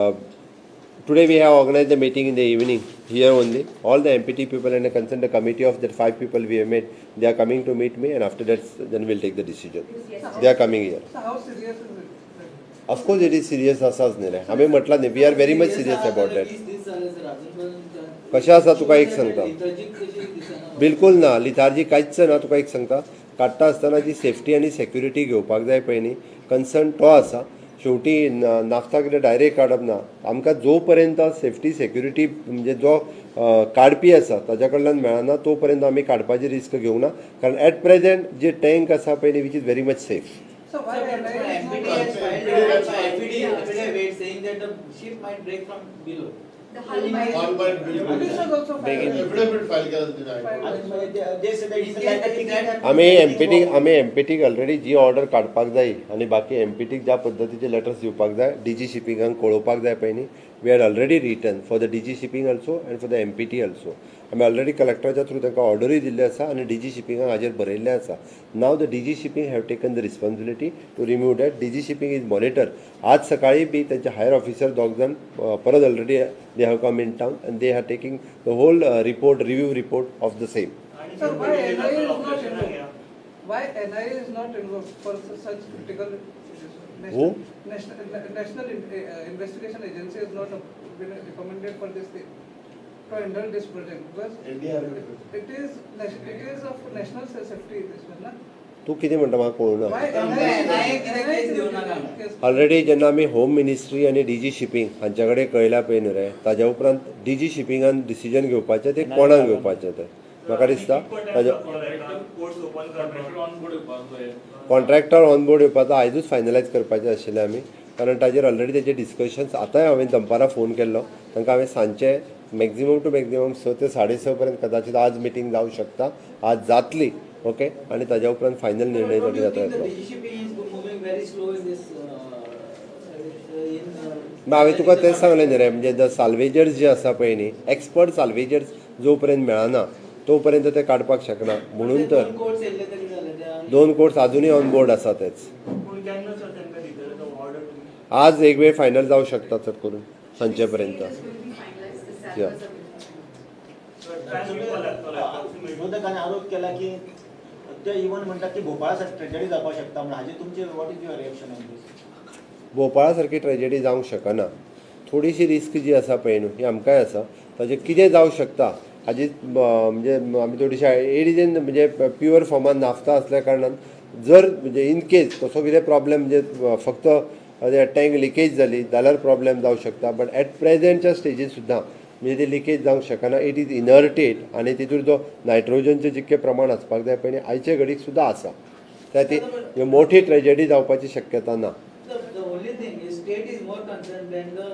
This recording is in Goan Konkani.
Today we have organized a meeting in the evening here only. All the MPT people and the concerned committee of that five people we have made, they are coming to meet me, and after that, then we'll take the decision. They are coming here. So how serious is it? Of course it is serious. असाच न्ही रे, आमी म्हटलां न्ही, we are very much serious about that. 20 दीस जाले सर, अजून पर्यंत. कशें आसा तुका एक सांगता. लिथर्जीक कशी दिसना. बिलकुल ना, लिथार्जी कांयच ना. तुका एक सांगता, काडटा आसतना जी सेफ्टी आनी सेक्युरिटी घेवपाक जाय पळय न्ही, कन्सर्न तो आसा. शेवटी नाफ्ता कितें डायरेक्ट काडप ना. आमकां जो पर्यंत सेफ्टी सेक्युरिटी म्हणजे जो काडपी आसा ताज्या कडल्यान मेळना, तो पर्यंत आमी काडपाची रिस्क घेवंक ना, कारण एट प्रेझेंट जे टँक आसा पळय न्ही, which is very much safe. So why NIA is MPT not has filed an affidavit saying that the ship might break from below. The hull might. Hull might break. Police has also filed. Affidavit file केला तेणे. They said that it's like a ticket. आमी एमपीटीक ऑलरेडी जी ऑर्डर काडपाक जाय आनी बाकी एमपीटीक ज्या पद्दतीचे लेटर्स दिवपाक जाय, डीजी शिपिंगाक कळोवपाक जाय पळय न्ही, we had already written for the DG Shipping also and for the MPT also. आमी ऑलरेडी कलेक्टराच्या थ्रू तांकां ऑर्डरूय दिल्ली आसा आनी डीजी शिपिंगाक हाजेर बरयल्लें आसा. नाव the DG shipping have taken the responsibility to remove that. DG shipping is monitor. आज सकाळी बी तांचे हायर ऑफिसर दोग जाण परत already they have come in town and they are taking the whole report, review report of the same. Sir, why NIA is not involved? Why NIA is not involved for such critical issues? Who? National Investigation Agency has not been recommended for this thing, to handle this project, because it is of national safety, this one, na? तूं कितें म्हणटा म्हाका कळूं ना. Why NIA कित्याक केस दिवना काय? Case? Already जेन्ना आमी होम मिनिस्ट्री आनी डीजी शिपींग हांच्या कडेन कळयला पळय न्हू रे, ताज्या उपरांत डीजी शिपिंगान डिसिजन घेवपाचें तें कोणाक घेवपाचें तें म्हाका दिसता ताज्या कॉन्ट्रॅक्टर ऑन बोर्ड येवपाक जाय. कॉन्ट्रॅक्टर ऑन बोर्ड येवपाचो आयजूच फायनलायज करपाचें आशिल्लें आमी, कारण ताजेर ऑलरेडी तेजे डिस्कशन्स. आतांय हांवें दनपारां फोन केल्लो तांकां. हांवें सांजचे मॅक्झिमम टू मॅक्झिमम 6 ते 6:30 पर्यंत कदाचित आज मिटींग जावंक शकता, आज जातली, ओके, आनी ताज्या उपरांत फायनल निर्णय Don't you जाता think the येतलो. DG Shipping is moving very slow in this in मागीर हांवें तुका तेंच सांगलें न्ही रे, म्हणजे the साल्वेजर्स जे आसा पळय न्ही, एक्सपर्ट साल्वेजर्स जो पर्यंत मेळना तो पर्यंत ते काडपाक शकना म्हणून तर. दोन कोट्स येयल्ले तरी जाले ते दोन कोट्स अजुनूय ऑन बोर्ड आसा तेच. पूण केन्ना सर तांकां दितले तो ऑर्डर तुमी? आज एक वेळ फायनल जावं शकता, चड करून सांजे पर्यंत. This will be finalized, the salvors are time कितलो लागतलो approximately? विरोधकांनी आरोप केला की ते इवन म्हणटात की भोपाळा सारकी ट्रेजडी जावपाक शकता म्हणून. हाजेर तुमचे, what is your reaction on this? भोपाळा सारकी ट्रेजेडी जावंक शकना. थोडीशी रिस्क जी आसा पळय न्हू, ही आमकांय आसा. ताजें कितें जावं शकता हाजी म्हणजे आमी थोडीशी एडिजन, म्हणजे प्युअर फॉर्मान नाफ्ता आसल्या कारणान जर म्हणजे इन केस तसो कितें प्रॉब्लेम, म्हणजे फक्त टँक लिकेज जाली जाल्यार प्रॉब्लेम जावं शकता. बट एट प्रेझेंटच्या स्टेजीर सुद्दां म्हणजे ती लिकेज जावंक शकना. It is इनर्टेड आनी तितूर जो नायट्रोजनचें जितकें प्रमाण आसपाक जाय पळय न्ही, आयचे घडीक सुद्दां आसा. त्या ती मोठी ट्रेजेडी जावपाची शक्यता ना. The only thing is state is more concerned than the